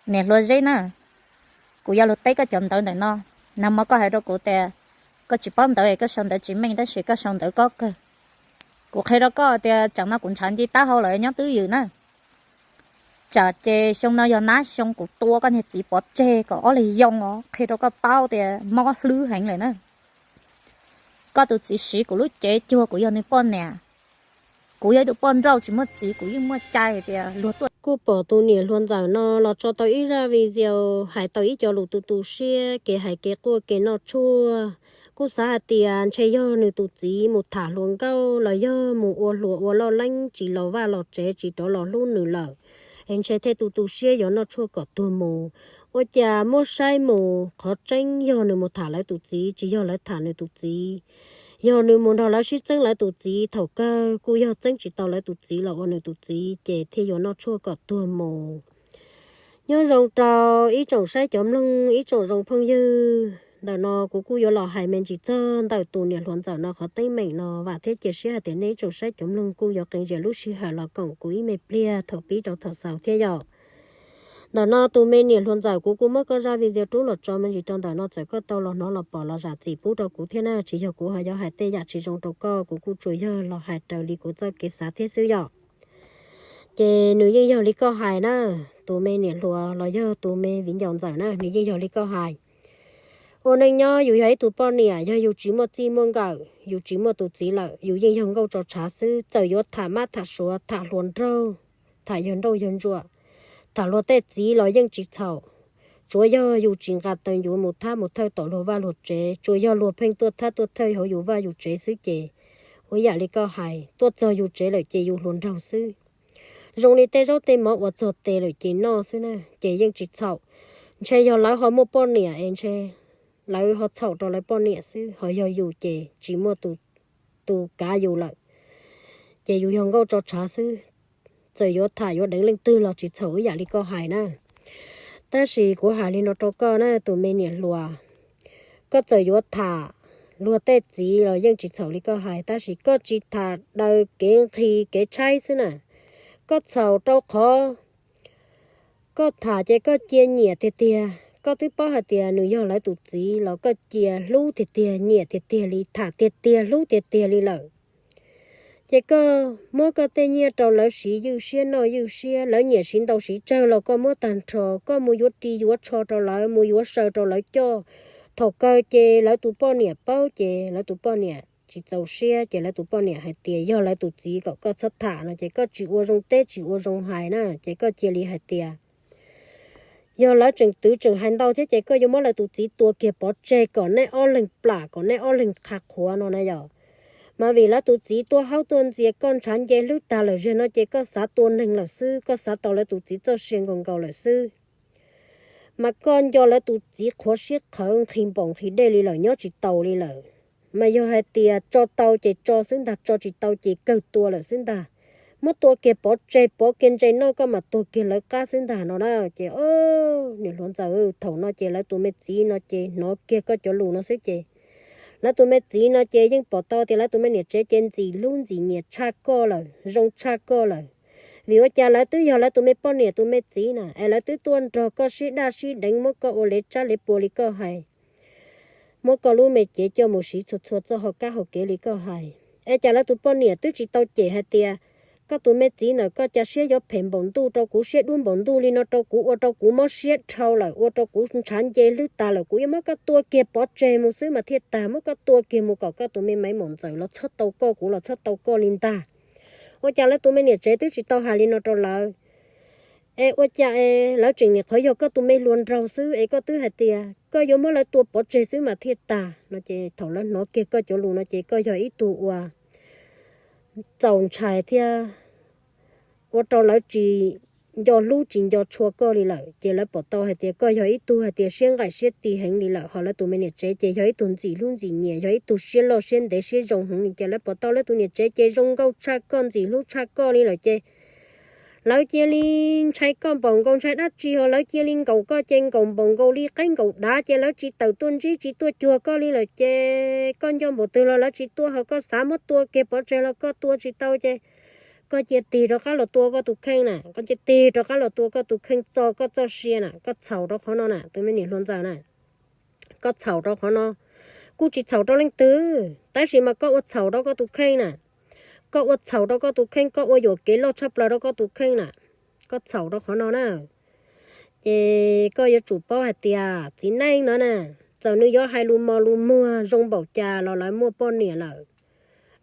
Niam hluas Zeb na, kuv yuav lug teb koj cov ntawv ntawm no. Nag hmo koj hais rau kuv tias koj tsis paub ntawv es koj sau ntawv tsis meej, tab sis koj sau ntawv koob kawg. Kuv qhia rau koj tias tsam no kuv ntshav nce taub hau lawm nyob twj ywm na. Tsam ces xyoo no yog nab xyoo kuv tua koj niag txiv pov tseg kom ob leeg yoo os, qhia rau koj paub tias mob hlwb heev lawm na. Koj tus txiv siv kuv lub cev cuag kuv yog nws poj niam. Kuv yog ib tug poj nrauj tsis muaj txiv, kuv yeej muaj cai hais tias luag tuaj. Kuj pom tus niam hluas ntxawm no los tso tau ib zaj video hais tau ib co lus tu tu siab, kev hais kev quaj kev noj tshuaj. Kuj xav hais tias ntshe yog nws tus txiv mus tham hluas nkauj los yog mus ua hluas ua loj leeb tsis los vaj los tsev tsis rov los hlub nws lawm, es ntshe thiaj tu tu siab yuav noj tshuaj kom tuag mus. Ua cas muab saib mus qhov tseeb yog nws mus tham lawv tus txiv tsis yog lawv tham nws tus txiv. Yog nws mus nrog lawv sib txeeb lawv tus txiv thaum kawg kuj yog txeeb tsis tau lawv tus txiv los ua nws tus txiv ces thiaj yuav noj tshuaj kom tuag mus. Nyob zoo rau ib tsoom saib cov mloog ib tsoom zoo phooj ywg, ntawm no kuv kuj yuav los hais me ntsis txog ntawm tus niam hluas ntxawm no qhov teeb meem no, vam thiab cia siab hais tias nej ib tsoom saib cov mloog kuj yuav qee zias lub sij hawm los koom kuv ib me pliag thaum pib rau thaum xaus thiab yom. Ntawm no tus me niam hluas ntxawm kuv kuj muab koj zaj video rub los tso me ntsis rau ntawm no, txawm koj tau los hnov los pom los zam txim pub rau kuv thiab na, tsis yog kuv ho yuav hais tej yam tsis zoo rau koj, kuv kuj tsuas yog los hais raws li kuv txoj kev xav thiab xwb yom. Ces nws yeej yog li koj hais na, tus me niam hluas los yog tus me viv ncaus ntxawm na, nws yeej yog li koj hais. Ua neej nyob yus yog ib tug poj niam, yog yus tsis muaj txij muaj nkawm, yus tsis muaj tus txiv lawm, yus yeej yog nkauj tso tshav xwb, txawm yuav tham mab tham suav, tham hluas nraug, tham yawg nrauj yawg ntsuam, tham luag tej txiv los yeej tsis txhaum. Tsuav yog yus tsis nqa taws ncuv mus thab mus thawj tom luag vaj luag tsev, tsuas yog luag pheej tuaj thab tuaj thawj hauv yus vaj yus tsev xwb ces, ua yam li koj hais, tuaj txog yus tsev lawm ces yus hluas nraug xwb. Zoo li tej zaub tej mov uas txog tes lawm ces noj xwb na, ces yeej tsis txhaum. Ntshe yog lawv ho muaj poj niam es ntshe lawv ho txhaum rau lawv poj niam xwb, ho yog yus ces tsis muaj tus kav yus lawm, ces yus yog nkauj tso tshav xwb. Txawm yuav tham yuav deev leej twg los tsis txhaum ib yam li koj hais na. Tab sis kuv hais li no rau koj na tus me niam hluas, koj txawm yuav tham luag tej txiv los yeej tsis txhaum li koj hais, tab sis koj tsis tham daws kev nqhis kev tshaib xwb na. Koj txhaum rau qhov koj tham ces koj cia nyiam tiag tiag, koj twb paub hais tias nws yog lawv tus txiv los koj cia hlub tiag tiag, nyiam tiag tiag li, tham tiag tiag, hlub tiag tiag li lawm. Ces koj muab koj tej nyiaj rau lawv siv ywj siab noj ywj siab, lawv nyiam siv ntau siv tsawg los koj muab tag nrho, koj mus yuav ris yuav tsho rau lawv, mus yuav saw rau lawv coj. Thaum kawg ces lawv tus poj niam paub ces lawv tus poj niam tsis txaus siab, ces lawv tus poj niam hais tias yog lawv tus txiv kom koj txhob tham no, ces koj tsis ua zoo teb tsis ua zoo hais na, ces koj cia li hais tias yog lawv tseem twv tseem hais ntau thiab ces koj yuav muab lawv tus txiv tua kiag pov tseg kom neb ob leeg plam kom neb ob leeg qha qhuav no na yom. Mas vim lawv tus txiv tuaj haub tuaj ntxias koj ntshav nce hlwb tag lawm, ziag no ces koj xav tua neeg lawm xwb, koj xav tau lawv tus txiv txoj sia nkaus nkaus lawm xwb. Mas koj nco lawv tus txiv qhuav siab qhawv nqhis npaum nqhis dej li lawm, nyob tsis taus li lawm. Mas yog hais tias tso tau ces tso xwb ntag, tso tsis tau ces kawg tua lawm xwb ntag. Muab tua kiag pov tseg, pov kiag ntses noj koj mam tuag kiag lawv qab xwb ntag no na. Ces o, niam hluas ntxawm, thaum no ces lawv tus me txiv no ces hnov kiag koj cov lus no xwb ces lawv tus me txiv no ces yeej pom tau tias lawv tus me niam tsev ces ntxim hlub ntxim nyiam tshaj koj lawm, zoo tshaj koj lawm. Vim ua cas lawv twb yog lawv tus me poj niam tus me txiv na, es lawv twb tuaj nrog koj sib daj sib deev, muab koj ua lev tsab lev pua li koj hais, muab koj lub me cev coj mus siv txhua txhua txoj hauv kab hauv kev li koj hais. Es cas lawv tus poj niam twb tsis tau cem hais tias koj tus me txiv ntawm koj cas siab yuav phem npaum ntuj rau kuv, siab dub npaum ntuj li no rau kuv, ua rau kuv mob siab dhau lawm, ua rau kuv ntshav nce hlwb tas lawm, kuv yuav muab koj tua kiag pov tseg mus xwb mas thiaj tag, muab koj tua kiag mus kom koj tus me maiv maum ntxawm los txhob tau koj, kuv los txhob tau koj li ntag. Ua cas lawv tus me niam tsev twb tsis tau hais li no rau lawv, es ua cas es lawv tseem nim qhuav yog koj tus me hluas nraug xwb es koj twb hais tias koj yuav muab lawv tua pov tseg xwb mas thiaj tag no. Ces thaum lawv hnov kiag koj cov lus no ces koj yog ib tug uas txaus ntshai thiab ua rau lawv tsis nco hlub tsis nco tshua koj li lawm. Ces lawv pom tau hais tias koj yog ib tug hais tias siab nqaim siab ti heev li lawm, ho lawv tus me niam tsev ces yog ib tug ntxim hlub ntxim nyiam, yog ib tug siab loj siab ntev siab zoo heev li. Ces lawv pom tau lawv tus niam tsev ces zoo nkauj tshaj koj, ntxim hlub tshaj koj li lawm ces lawv cia li ntshai koj npaum nkaus ntshai dab tsi ho lawv cia li nkaum koj ces nkaum npaum nkaus li qaib nkaum dav, ces lawv tsis tawm tuaj ntsib tsis tuaj cuag koj li lawm. Ces koj nco npaum twg los lawv tsis tua, ho koj xav muab tua kiag pov tseg los koj tua tsis tau. Ces Koj cia tig rov qab los tua koj tus kheej na, koj cia tig rov qab los tua koj tus kheej txo koj txoj sia na, koj txhaum rau qhov no na, tus me niam hluas ntxawm na. Koj txhaum rau qhov no, kuj tsis txhaum rau leej twg, tab sis mas koj ua txhaum rau koj tus kheej na. Koj ua txhaum rau koj tus kheej, koj ua yuam kev loj tshaj plaws rau koj tus kheej na. Koj txhaum rau qhov no na. Ces koj yuav tsum paub hais tias txiv neej no na, txawm nws yuav hais lus mos lus muag zoo npaum cas los lawv muaj poj niam lawm.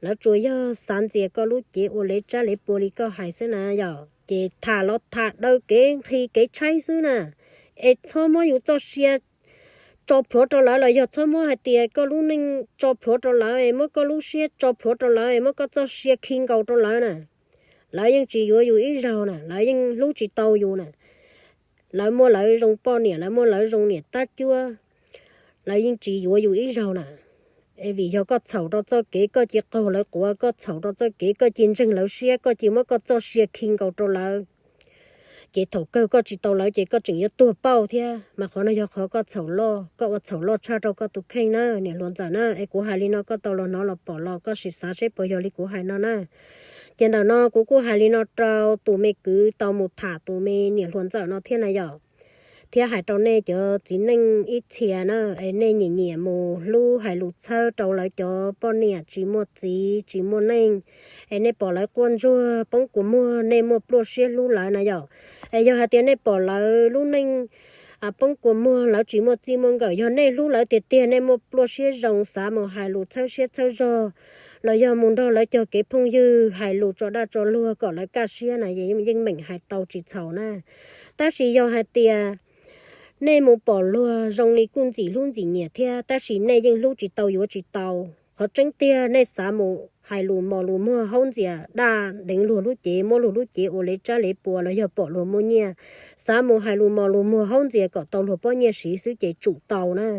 Lawv tsuas yog xav ntxias koj lub cev ua lev tsab lev pua li koj hais xwb na yom. Ces tham los tham daws kev nqhis kev tshaib xwb na. Es txhob muab yus txoj sia tso plhuav rau lawv los yog txhob muab hais tias koj lub neej tso plhuav rau lawv, muab koj lub siab tso plhuav rau lawv, muab koj txoj sia khi nkaus rau lawv na. Lawv yeej tsis yuav yus ib zaug na, lawv yeej hlub tsis tau yus na. Lawv muaj lawv zoo poj niam, lawv muaj lawv zoo niam tab cuab, lawv yeej tsis yuav yus ib zaug na. Es vim yog koj txhaum rau txoj kev koj cia qaug lawv quav, koj txhaum rau txoj kev koj cia ntseeg lawv siab, koj cia muab koj txoj sia khi nkaus rau lawv. Ces thaum kawg koj tsis tau lawv ces koj tseem yuav tuag pauj thiab, mas qhov no yog qhov koj txhaum loj, koj ua txhaum loj tshaj rau koj tus kheej na niam hluas ntxawm na. Es kuv hais li no koj tau los hnov los pom los koj sim xav seb puas yog li kuv hais no na. Ces ntawm no kuv kuj hais li no rau tus me kwv tau mus tham tus me niam hluas ntxawm no thiab na yom, thiab hais rau nej cov txiv neej ib txhia na, es nej nyiam nyiam mus hlub hais lus txhawb rau lawv cov poj niam tsis muaj txiv tsis muaj neej, es nej pom lawv quaj ntsuag poob kua muag nej muaj pluaj siab hlub lawv na yom. Es yog hais tias nej pom lawv lub neej poob kua muag lawv tsis muaj txij muaj nkawm, yog nej hlub lawv tiag tiag nej muaj pluaj siab zoo xav mus hais lus txhawb siab txhawb zog, los yog mus nrog lawv cog kev phooj ywg hais lus tso daj tso luag kom lawv kaj siab na, yeej meem hais tau tsis txhaum na. Tab sis yog hais tias nej mus pom luag zoo li kuj ntxim hlub ntxim nyiam thiab, tab sis nej yeej hlub tsis tau yuav tsis tau. Qhov tseeb tiag nej xav mus hais lus mos lus muag haub ntxias daj deev luag lub cev, muab luag lub cev ua lev tsab lev pua los yog pom luag muaj nyiaj, xav mus hais lus mos lus muag haub ntxias kom tau luag pob nyiaj siv xwb ces tsum tau na.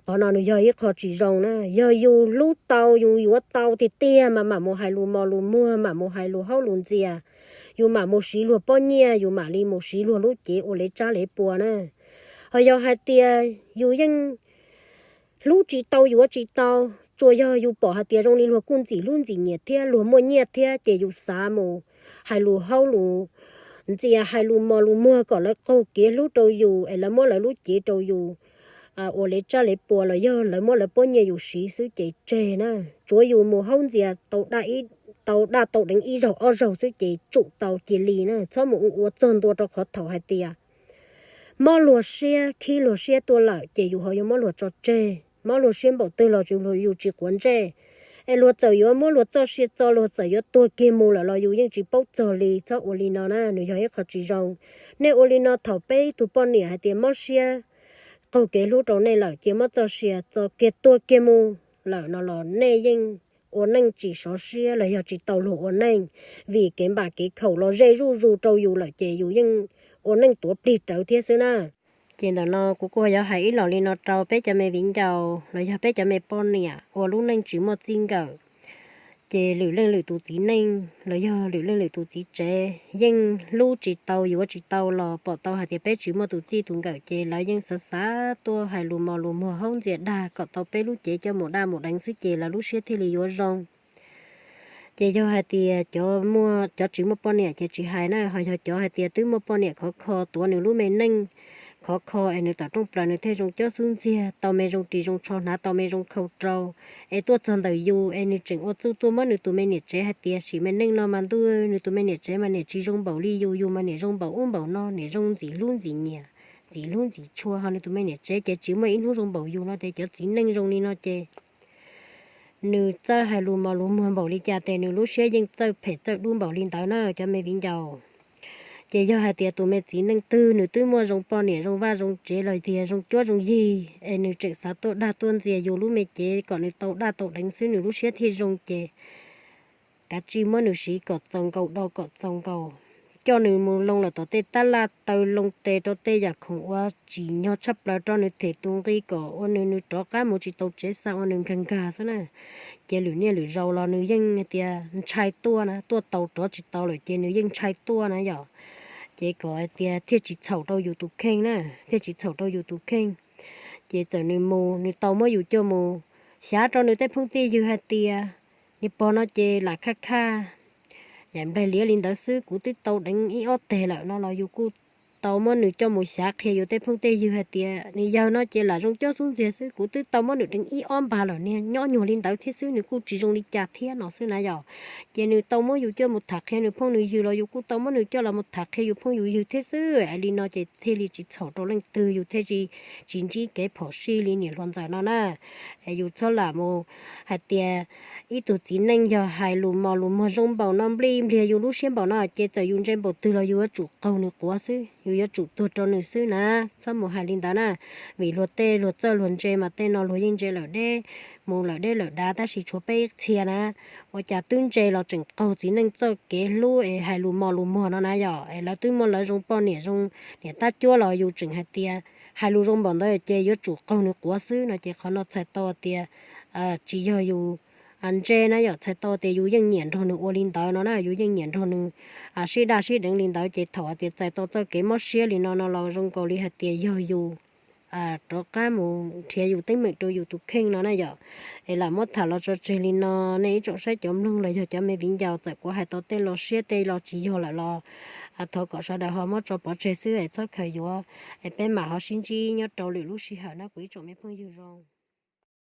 Qhov no nws yog ib qho tsis zoo na. Yog yus hlub tau yus yuav tau tiag tiag mas mam mus hais lus mos lus muag, mam mus hais lus haub lus ntxias, yus mam mus siv luag pob nyiaj, yus mam li mus siv luag lub cev ua lev tsab lev pua na. Ho yog hais tias yus yeej hlub tsis tau yuav tsis tau, tsuas yog yus pom hais tias zoo li luag kuj ntxim hlub ntxim nyiam thiab luag muaj nyiaj thiab ces yus xav mus hais lus haub lus ntxias, hais lus mos lus muag kom lawv qaug kev hlub rau yus es lawv muab lawv lub cev rau yus ua lev tsab lev pua los yog lawv muab lawv pob nyiaj yus siv xwb ces tseg na. Tsuav yus mus haub ntxias tau daj tau deev ib zaug ob zaug xwb ces tsum tau cia li na, txhob mus ua ua txog ntua rau qhov thaum hais tias mob luag siab khib luag siab tuaj lawm ces yus ho yuav muab luag tso tseg. Mob luag siab npaum twg los yus tsis quav ntsej, es luag txawm yuav muab luag txoj sia txo, luag txawm yuav tuag kiag mus lawm los yus yeej tsis paub txog li. Txhob ua li no na, nws yog ib qho tsis zoo. Nej ua li no thaum peb ib tug poj niam hais tias mob siab qaug kev hlub rau nej lawm cia muab txoj sia txo kiag tuag kiag mus lawm no los nej yeej ua neej tsis sov siab los yog tsis tau luag ua neej, vim kev npam kev khaum los ze zuj zus rau yus lawm ces yus yeej ua neej tuav plig rawv thiab xwb na. Ces ntawm no kuv kuj yuav hais ib los li no rau peb cov me viv ncaus los yog peb cov me poj niam uas lub neej tsis muaj txij nkawm. Ces lwm leej lwm tus txiv neej los yog lwm leej lwm tus txiv tsev yeej hlub tsis tau yuav tsis tau los pom tau hais tias peb tsis muaj tus txij tus nkawm ces lawv yeej xav xav tuaj hais lus mos lus muag haub ntxias dag kom tau peb lub cev coj mus daj mus deev xwb ces lawv lub siab thiaj li yuav zoo. Ces yog hais tias cov muaj, cov tsis muaj poj niam ces tsis hais na, ho yog cov hais tias twb muaj poj niam khov kho tuav nws lub me neej khov kho es nws tom rooj plaws nws thiaj zoo cob xub ntxiag, tau me zoo ris zoo tsho, hnav tau me zoo khau rau, es tuaj txog ntawm yus es nws tseem ua txuj tuaj muab nws tus me niam tsev hais tias sim me neej no mas ntuj, nws tus me niam tsev mas niam tsis zoo npaum li yus, yus mas niam zoo npaum ub npaum no, niam zoo ntxim hlub ntxim nyiam, ntxim hlub ntxim tshua, ho nws tus me niam tsev ces tsis muaj ib hnub zoo npaum yus no ces cov txiv neej zoo li no ces nws txawj hais lus mos lus muag npaum li cas ces nws lub siab yeej txawj phem txawj dub npaum li ntawd na cov me viv ncaus. Ces yog hais tias tus me txiv neej twg nws twb muaj zoo poj niam zoo vaj zoo tsev los tias zoo cuab zoo yig es nws tseem xav tuaj dag tuaj ntxias yus lub me cev kom nws tau daj tau deev xwb nws lub siab thiaj zoo ces kav tsij muab nws siv kom txaus nkaus do kom txaus nkaus, coj nws mus loo lawm tom tej tab laj taw, loo tes rau tej yam khoom uas tsim nyog tshaj plaws rau nws them tus nqi kom ua nws, nws rov qab mus tsis tau tsev xa ua nws nkag nkag xwb na. Ces lwm niaj lwm zaus los nws yeej hais tias ntshai tuaj na, tuaj tau rov tsis tau lawm ces nws yeej ntshai tuaj na yom. Ces kom hais tias thiaj tsis txhaum rau yus tus kheej na, thiaj tsis txhaum rau yus tus kheej. Ces txawm nws mus nws tau muab yus coj mus xyav rau nws tej phooj tej ywg hais tias niag pog no ces lam khaj khaj, Yaim nplaig liab li ntawd xwb kuv twb tau deev ib ob teg lawm no los yus kuj tau muab nws coj mus xyav qhia yus tej phooj tej ywg hais tias nws yawg no ces lam zoo coj xub ntxiag xwb, kuv twb tau muab nws deev ib ob npag lawm niag nyob nyuag li ntawd thiab xwb, nws kuj tsis zoo li cas thiab no xwb na yom. Ces nws tau muab yus coj mus tham qhia nws phooj nws ywg los yus kuj tau muab nws coj los mus tham qhia yus phooj yus ywg thiab xwb, es li no ces thiaj li tsis txhaum rau leej twg, yus thiaj li tsis ntsib kev phom sij li niam hluas ntxawm no na. Es yus txhob lam mus hais tias ib tug txiv neej yog hais lus mos lus muag zoo npaum no, nplij npliag yus lub siab npaum no ces txawm yus ntse npaum twg los yus yuav tsum qaug nws quav xwb, yus yuav tsum tuag rau nws xwb na. Txhob mus hais li ntawd na, vim luag tej luag txawj luag ntse mas tej no luag yeej ntse lawm deb, mus lawm deb lawm dav, tab sis tshuav peb ib txhia na, ua cas twb ntse los tseem qaug txiv neej txoj kev hlub es hais lus mos lus muag no na yom. Es lawv twb muaj lawv zoo poj niam zoo niam tab cuab los yus tseem hais tias hais lus zoo npaum ntawd ces yuav tsum qaug nws quav xwb no ces qhov no txhais tau tias tsis yog yus ntse na yom, txhais tau tias yus yeej nyiam nrog nws ua li ntawd no na, yus yeej nyiam nrog nws sib daj sib deev li ntawd ces thaum hais tias txais tau txoj kev mob siab li no no los zoo nkaus li hais tias yog yus rov qab mus nrhiav yus teeb meem rau yus tus kheej no na yom. Es lam muab tham los tso tseg li no, nej ib tsoom saib cov mloog los yog cov me viv ncaus, txawm kuv hais tau tej lo siab tej lo tsis yog lawm los thov kom sawv daws ho muab tso pov tseg xwb es txhob khaws yuav, es peb mam ho sib ntsib nyob rau lwm lub sij hawm na kuv ib tsoom me phooj ywg zoo.